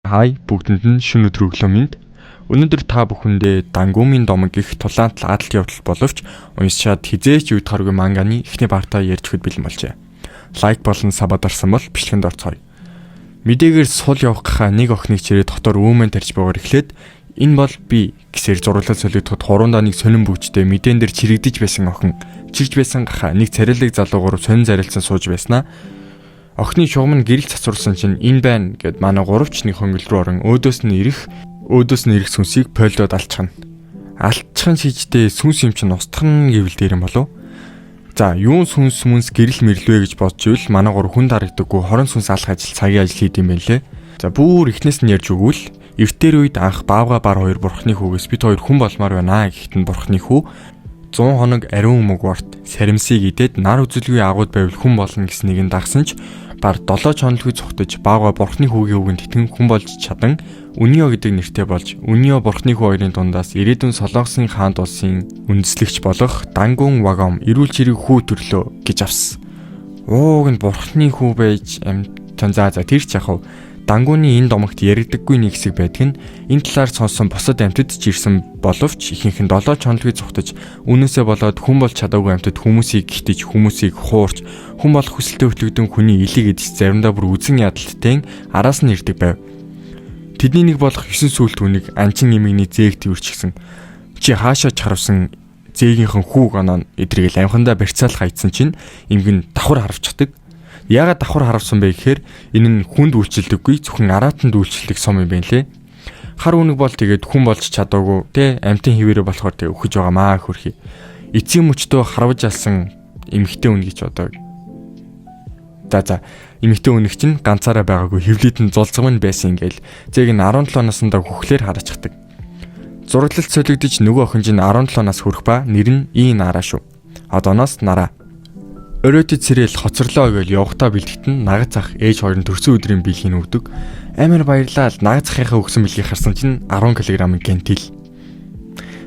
Хай, бүгдэнд нь шөнө өдөр өглөө минь. Өнөөдөр та бүхэндээ Дангумын домог гэх тулаан адал явдал боловч уншаад хэзээ ч уйдахааргүй манганы эхний part аа ярьж өгөхөд бэлэн болжээ. Like болон sub дарсан бол бичлэгэнд орцгоё. Мэдээгээр сул явах гахаа нэг охиныг чирээ дотор үүмэн тарьж байгаагаар эхлээд энэ бол би гэсээр зураглал солигдоход хуруундаа нэг сонин бүгжтэй мэдээн дээр чирэгдэж байсан охин чирж байсан гахаа нэг царайлаг залуугаар сонин зарилцсан сууж байснаа. Охины шугам нь гэрэл цацруулсан чинь энэ байна гэд манай гуравч нэг хонгил рүү орон өөдөөс нь ирэх сүнсийг пойлдод алчихна. Алчихын шиждээ сүнс юм чинь устгах гэвэл дээр юм болов. За, юун сүнс мүнс гэрэл мэрлвэ гэж бодож ивэл манай гур хүн дарагддаггүй хорон сүнс алах ажил цагийн ажил хийд юм байна лээ. За, бүр эхнээс нь ярьж өгвөл эртээр үед анх баавга бар хоёр бурхны хүүгээс бид хоёр хүн болмоор байна гэхэд нь бурхны хүү 100 хоног ариун мөгворт саримсыг идээд нар үзэлгүй агууд байвал хүн болно гэснийг нь дагсан ч бар 7 чонлгүй цухтаж баавга бурхны хүүгийн үгэнд итгэн хүн болж чадан Үнийо гэдэг нэртэй болж Үнийо бурхны хүү хоёрын дундаас ирээдүйн Солонгосын хаант улсын үндэслэгч болох Дангун Вагом эрүүл чирэг хүү төрлөө гэж авсан. Ууг нь бурхны хүү байж амтан. За, тэр ч яхав. Дангууны энэ домогт яригдаггүй нэг хэсэг байдаг нь энэ талаар сонсон бусад амьтад ч ирсэн боловч ихэнх нь 7 чонлгүй цухтаж үүнээсээ болоод хүн болж чадаагүй амьтад хүмүүсийг гитэж, хүмүүсийг хуурч, хүн болох хүсэлтэд хөтлөгдөн хүний илийг идэж, заримдаа бүр үзэн ядалттай араас нь ирдэг байв. Тэдний нэг болох 9 сүүлт хүнийг анчин эмэгний зээг тэрвэрчихсэн. Чи хаашаа чарвсан зээгийнхэн хүүг оноо эдрэгээл амхандаа барьцаалах айдсан чинь эмгэн давхар харавчдаг. Яагаад давхар харавсан бэ гэхээр энэ нь хүнд үйлчилдэггүй, зөвхөн араатанд үйлчилдэг сум юм байна лээ. Хар үнэг бол тэгээд хүн болж чадаагүй те амтын хിവэрэ болохоор тэг өгөж байгаа маа хөрхи. Эцсийн мөчтөө харваж алсан эмэгтэй үн гэж одоо. За, эмэгтэй үнэг чинь ганцаараа байгаагүй, хөвлөд нь зулцгам нь байсан ингээл зээг нь 17 наснда хөхлөөр хараачихдаг. Зураглалт солигдож нөгөө охин чинь 17 нас хүрэх ба нэр нь Ийн Нараа шүү. Одооноос Нараа. Оройтод сэрэл хоцорлоо гэж явахтаа бэлтгэн нагаз ах ээж хоёр нь төрсөн өдрийн бэлгийг өгдөг. Амар баярлал нагаз ахынхаа өгсөн бэлгийг харсан чинь 10 кг гентил.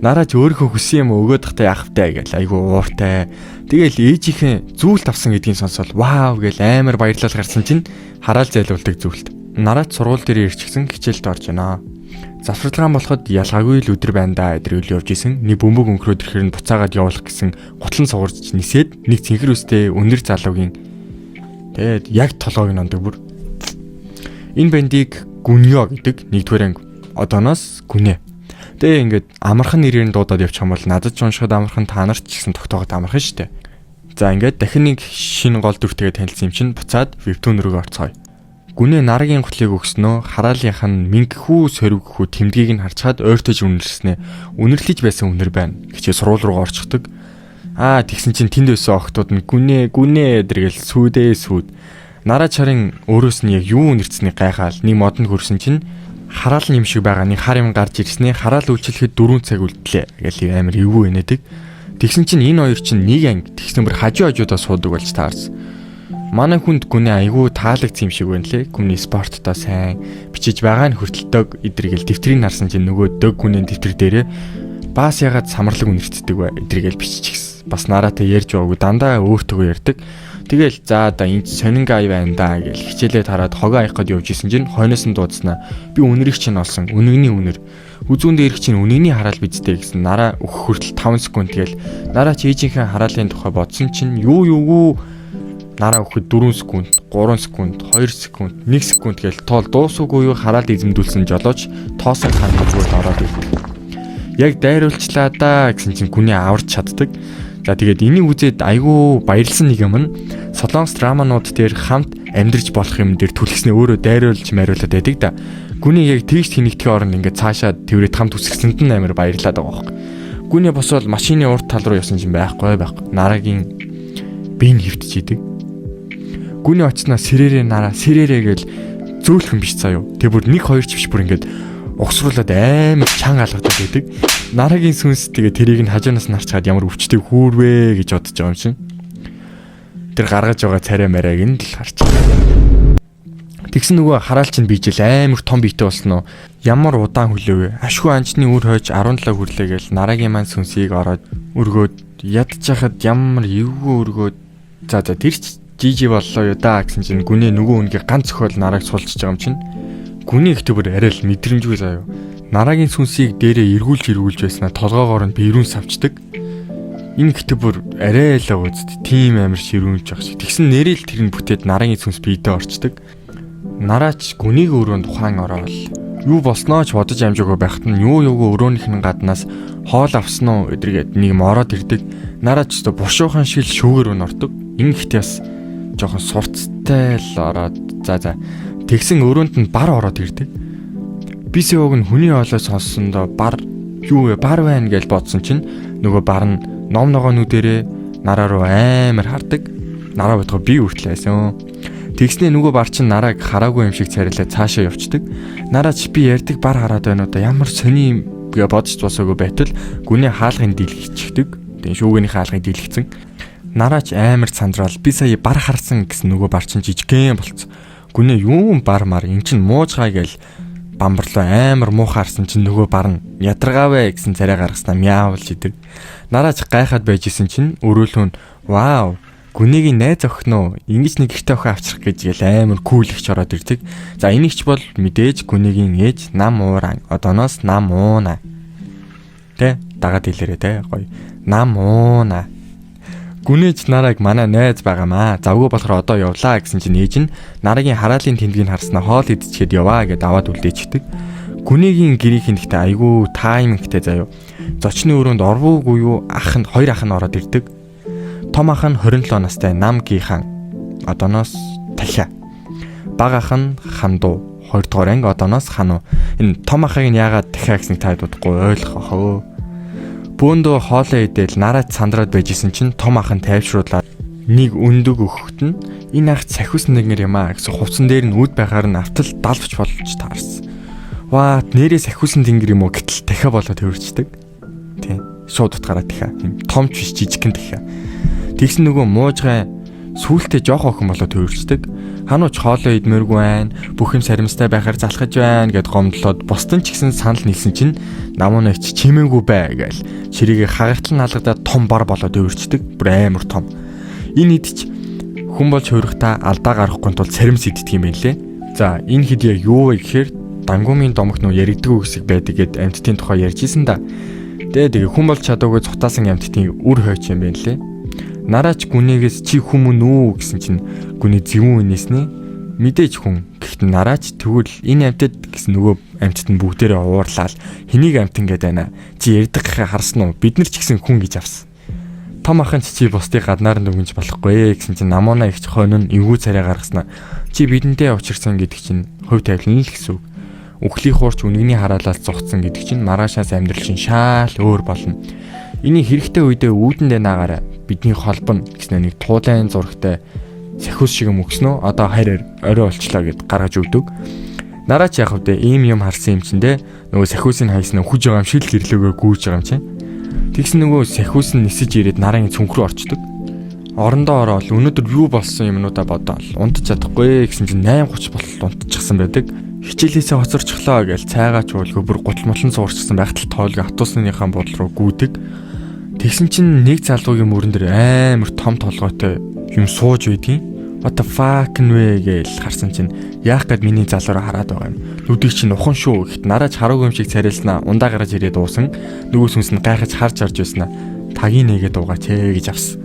Нараач өөрийнхөө хүссэн юм өгөөд тахтай яах вэ гэл айгу ууртай. Тэгэл ээжийнхээ зүйлт авсан гэдгийг сонсоод вау гэл амар баярлал гарсан чинь хараал зайлуулдаг зүйлт. Нараач сургууль дээр ирчихсэн, хичээлд орж байна. Завсарлагаан болоход ялгаагүй л өдөр байна да эдэр үл явж исэн. Нэг бөмбөг өнгөрөөд ирэхээр нь буцаагаад явуулах гэсэн гутлан сугарч нисээд нэг цэнхэр үстэй өндөр залуугийн тэгээд яг толгойг нь ондог бүр. Энэ бандыг Гүньё гэдэг, нэгдүгээр анги, одооноос Гүнэ. Тэгээ ингээд амархан нэрээр нь дуудаад явчих юм бол надад ч уншихад амархан, та нарт ч гэсэн тогтооход амархан шүү дээ. За, ингээд дахин нэг шинэ гол дүртэйгээ танилцсан юм чинь буцаад webtoon рүүгээ орцгоё. Гүнээ нарагийн гутлыг өгснөө хараалынх нь мингхүү сорвигхүү тэмдгийг нь харчаад ойртож үнэрлснээ үнэрлэж байсан үнэр байна. Хичээ сургууль руу орчихдог. Аа, тэгсэн чинь тэнд байсан охтууд нь гүнээ гүнээ дэргээл сүүдээ сүүд. Нараа чарын өөрөөс нь яг юу үнэрцнийг гайхаал нэг модонд хөрсөн чинь хараал юм шиг байгаа нэг хар юм гарч ирснээ хараал үйлчлэхэд 4 цаг үлдлээ гэл амар эвгүй инээдэг. Тэгсэн чинь энэ хоёр чинь нэг анги, тэгсэн бүр хажуу хажуудаа суудаг болж таарсан. Манай хүнд гүнээ айгүй таалагдсан юм шиг байна лээ. Гүмний спорттой сайн бичиж байгаа нь хүртэл дөг эдэргээл дэвтрийг харсан чинь нөгөө дөг гүнээ дэвтэр дээрээ баас ягаад самарлаг үнэртдэг вэ эдэргээл биччихсэн. Бас нараатай ярьж байгаагүй, дандаа өөртөөгөө ярьдаг. Тэгэл за да энд сонин гай байна да гэл хичээлээ тараад хогоо аях гээд явж исэн чинь хойноос нь дуудснаа би үнэрийг чинь олсон. Үнэгний үнэр. Хүзүүн дээрх чинь үнэгний хараал бидтэй гэсэн нараа өгөх хүртэл 5 секунд тэгэл нараа чи ээжийнхээ хараалын тухай бодсон чинь юу юугүй нараа өгөхөд 4 секунд, 3 секунд, 2 секунд, 1 секунд гээл тоол дуусаагүй юу хараал эзэмдүүлсэн жолооч тоосон хангажгүй ороод ирдэг. Яг дайруулчлаа да гэсэн чинь гүний аварч чаддаг. За, тэгээд энийг үзээд айгүй баярлсан нэг юм нь Солонгос драманууд дээр хамт амьдрч болох юм дээр түлхснээ өөрөө дайруулж мариулаад байдаг да. Гүний яг тэгж тэнэгдэхин оронд ингээд цаашаа тэрвэрэд хамт үсгэсэнд нь амар баярлаад байгаа байхгүй. Гүний босвол машины урд тал руу явсан чинь байхгүй байхгүй. Нарагийн бие нь хөвтөж идэг. Гүний очсноо сэрээрээ нараа сэрээрээ гэл зөөлхөн биш заа юу. Тэг бүр нэг хоёр ч биш, бүр ингээд угсруулад амар чанга алгадаг байдаг. Нарагийн сүнс тэгээ тэрийг нь хажуунаас нь харчаад ямар өвчтэй хүүрвэ гэж бодож байгаа юм чинь. Тэр гаргаж байгаа царай марайг нь л харж байгаа. Тэгсэн нөгөө хараал чинь бийжэл амар том биетэй болсон уу? Ямар удаан хүлээвэ. Ашгүй анчны үр хойч 17 хүрлээ гээл нарагийн маань сүнсийг ороод өргөөд ядчихад ямар эвгүй өргөөд. За, тэр ч жижи боллоо юу да гэсэн чинь гүнээ нөгөө үнгийг ганц зөхиол нарааг сулчиж байгаа юм чинь. Гүний ихтэй бүр арай л мэдрэмжгүй заяа. Нарагийн сүнсийг дээрээ эргүүлж эргүүлж байснаа толгоогоор нь бэрүүн савчдаг. Энэ ихтэй бүр арай л үст тийм амар ширүүнж байгаа шиг. Тэгсэн нэрэл тэр нь бүтээд нарагийн сүнс биедээ орчдөг. Нараач гүнийг өрөөнд ухаан ороод юу болсноо ч бодож амжаагүй байхад нь юу юугүй өрөөнийх нь гаднаас хоол авсан уу өдргээд нэг юм ороод ирдэг. Нараач өстө бушуухан шиг л шүүгэр өн ордог. Энэ ихтэй бас жоохон сурцтай л ороод за тэгсэн өрөөнд нь бар ороод ирдэг. Бисэог нь хүний хоолой сонссондоо бар юу вэ, бар байна гэж бодсон чинь нөгөө бар нь ном ногоо нүдэрээ нараа руу амар хардаг. Нараа бодгоо би хүртэл айсан. Тэгснээ нөгөө бар чинь нарааг хараагүй юм шиг царилаа цаашаа явцдаг. Нараач би ярьдаг бар хараад байна уу да, ямар сони юм гэ бодож босоогүй байтал гүний хаалгын дийлгэчихдэг. Тэгээ шүүгээний хаалгыг дийлгэцэн. Нараач амар сандраал би сая бар харсан гэсэн нөгөө бар чинь жижигхэн болцсон. Гүнээ юун бар мар эн чинь муужгай гээл бамбарлаа амар муухай харсан чинь нөгөө бар нь ядаргаавэ гэсэн царай гаргаснаа мяавлж идэг. Нараач гайхаад байж исэн чинь өрөөлөө нь вау гүнийгийн найз охин уу ингэж нэг гэрте охин авчрах гэж гээл амар cool ихч ороод ирдэг. За энэ ихч бол мэдээж гүнийгийн ээж нам ууран одооноос нам ууна. Тэ дагаад хэлээрэ тэ гоё. Нам ууна. Гүнээж нарааг манай найз байгаамаа. Завгүй болохоор одоо явлаа гэсэн чинь ээж нь нарагийн хараалын тэмдгийг харснаа хоол идчихэд яваа гэд аваад үлдээчихдэг. Гүнийгийн гэрийнхэн гэхдээ айгүй timing тэй заяа. Зочны өрөөнд орвуугүй юу ах нь хоёр ах нь ороод ирдэг. Том ах нь 27 настай Нам Гихан одооноос Тахиа. Бага ах нь Хандуу 2 дугаар анги одооноос Хану. Энэ том ахыг нь яагаад Тахиа гэснийг та бодохгүй ойлгох хөө. Бөөндөө хоолоо идэл нараад сандраад байжсэн чинь том ах нь тайвшруулаад нэг өндөг өгөхт нь энэ ах цахиус нэгэр юм аа гэсэн хувцсан дээр нь үд байхаар нь автал далвч болж таарсан. Ваа нэрээ сахиусан тэнгэр юм уу гэтэл дахиа болоод хөрчдөг. Тийм. Шууд утгаараа дахиа. Тийм томч биш жижигхэн дахиа. Тэгсэн нөгөө муужгай сүултээ жоох охин болоод хөрчдөг. Ханууч хоолоо идмээргүй байна. Бүх юм саримстай байхаар залхаж байна гэд гомдлоод бусдын ч гэсэн санал нийлсэн чинь намуунагч чимээгүй бай гээл ширээгээ хагартал наалгадаад том бар болоод өөрчдөг. Бүр амар том. Энэ ид ч хүн болж хувирахтаа алдаа гаргахгүй тул саримс иддэг юм байна лээ. За энэ хэд яг юу вэ гэхээр дангуумын домогт нөө яригддаг үгсэг байдаг гэд амьтдын тухай ярьж исэн да. Тэгээ хүн болж чадаагүй цутаасан амьтдын үр хойч юм байна лээ. Нараач гүнийгээс чи хүмүүн үү гэсэн чинь гүний зөвүүн инээснэ. Мэдээж хүн. Гэхдээ нараач тэгвэл энэ амьтад гэсэн нөгөө амьтад нь бүгдээрээ уурлаад хэнийг амьтан гэдэг байна. Чи ярьдаг гахаа харсан уу? Бид нар ч гэсэн хүн гэж авсан. Том ахын чи бусдыг гаднаар нь дүгнж болохгүй гэсэн чинь намууна ихч хойно нь эвгүй царай гаргаснаа. Чи бидэнтэй учирсан гэдэг чинь хувь тавилан л гэсэн үг. Үхлийн хуурч үнэгний хараалаас зугтсан гэдэг чинь маргаашаас амьдрал чинь шаал өөр болно. Эний хэрэгтэй үедээ үүдэндээ наагаарай. Бидний холбоно гэснээр нэг туулайн зурагтай сахиус шиг юм өгснөө. Одоо хайр орой болчлаа гэд гаргаж өгдөг. Нараач яах вэ? Ийм юм харсан юм чинь те. Нөгөө сахиусыг хайсан үхэж байгаа юм шиг л гэрлөөгөө гүйж байгаа юм чинь. Тэгсэн нөгөө сахиус нь нисэж ирээд нарагийн цүнх рүү орчдөг. Орондоо ороод өнөөдөр юу болсон юмнуудаа бодоол унтаж чадахгүй гэсэн чинь 8:30 болтол унтчихсан байдаг. Хичээлээсээ хоцорчихлоо гэж цайгаа ч уулгүй бүр гутал мулан суурчсан байхад л тоолгүй автобусныхаа буудлын руу гүйдэг. Тэгсэн чинь нэг залуугийн мөрөн дээр амар том толгойтой юм сууж байдгийн. What the fuck нвэ гэж харсан чинь яах гээд миний залуураа хараад байгаа юм. Нүдийг чинь ухан шүү гэхэд нараач хараагүй юм шиг царайлснаа ундаа гараж ирээд уусан. Нөгөө сүнс нь гайхаж харж харж байснаа тагийн нэгээ дуугаач ээ гэж авсан.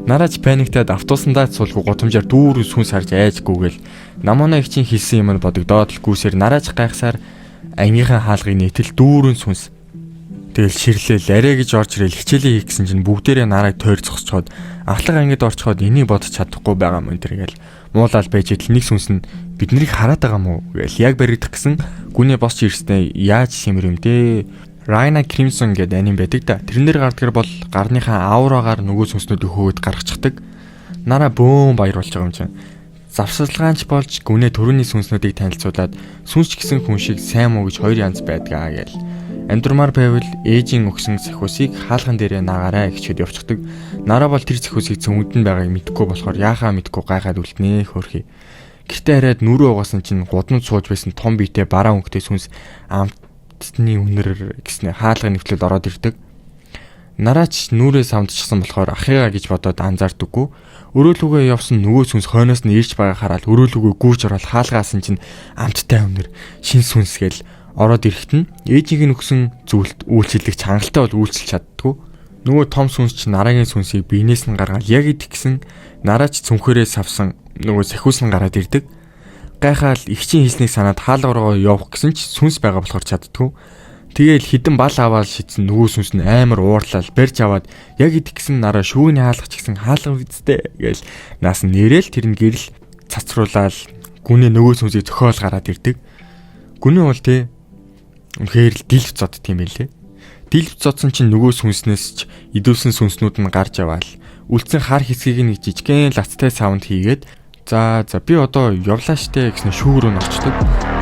Нараач panic таад автобусандаа суулгүй гудамжаар дүүрэн сүнс харж айжгүйгээл намууна их чинь хэлсэн юм нь бодогдоод л гүйсээр нараач гайхсаар ангийнхаа хаалгыг нийтэл дүүрэн сүнс. Тэгэл ширлээл арай гэж орж ирэл хичээлээ хийх гэсэн чинь бүгдээрээ нарааг тойр зогсцоход ахлах ангид орчход энийг бодож чадахгүй байгаа юм энэ гээл муулаал байж идэл нэг сүнс нь бид нарыг хараад байгаа мó гээл яг баригдах гэсэн гүнээ босч ирснээ яаж симэр юм дээ. Rhina Crimson гэдэг аним байдаг да. Тэрэн дээр гардгар бол гарныхаа аурагаар нөгөө сүнснүүдийг хөөгд гаргачихдаг. Нараа бөөн баяр болж байгаа юм чинь. Завсарлагаанч болж гүнээ төрөний сүнснүүдийг танилцуулаад сүнс ч гэсэн хүн шиг сайн муу гэж хоёр янз байдгаа гээл. Амьдрмаар байвал ээжийн өгсөн сахиусыг хаалган дээрээ наагаарай гэчихэд явчихдаг. Нараа бол тэр сахиусыг цөмөд нь байгааг мэдэхгүй болохоор яахаа мэдэхгүй гайхаад үлднэ хөөрхий. Гэртээ хараад нүрээ угаасан чинь гудамж сууж байсан том биетэй бараа өнгөтэй сүнс амтны үнэр гэснээр хаалгын нэвтлээд ороод ирдэг. Нараач нүрээ самдчихсан болохоор ахыгаа гэж бодоод анзаардаггүй. Өрөөлүгөө явсан нөгөө сүнс хойноос нь ирж байгааг хараад өрөөлүгөө гүйж ороод хаалгаасан чинь амттай өмнөр шин сүнс гээл ороод ирэхэд нь ээжийг нь өгсөн зүйлт үйлчлэгч хангалттай бол үйлчилж чаддгүй. Нөгөө том сүнс чинь Нарагийн сүнсийг биенээс нь гаргаад яг идэх гэсэн Нараач цүнхээрээ савсан нөгөө сахиус нь гараад ирдэг. Гайхаал эгчийн хийснийг санаад хаалга руу явах гэсэн ч сүнс байгаа болохоор чаддгүй. Тэгээл хідэн бал аваад шидсэн нөгөө сүнс нь амар уурлал барьж аваад яг идэх гэсэн Нараа шүүгний хаалгач гэсэн хаалга үсттэй гээл наас нэрэл тэр нь гэрэл цацруулаад гүнээ нөгөө сүнсийг зөхиол гараад ирдэг. Гүнээ бол те үнэхээр л дэлф зодд юм байлээ. Дэлф зодсон чинь нөгөө сүнснээс ч идүүлсэн сүнснүүд нь гарч аваал үлдсэн хар хэсгийг нэг жижигхэн лацтай савнд хийгээд за за би одоо явлаа штэ гэсэн шүүг рүү нь орчдөг.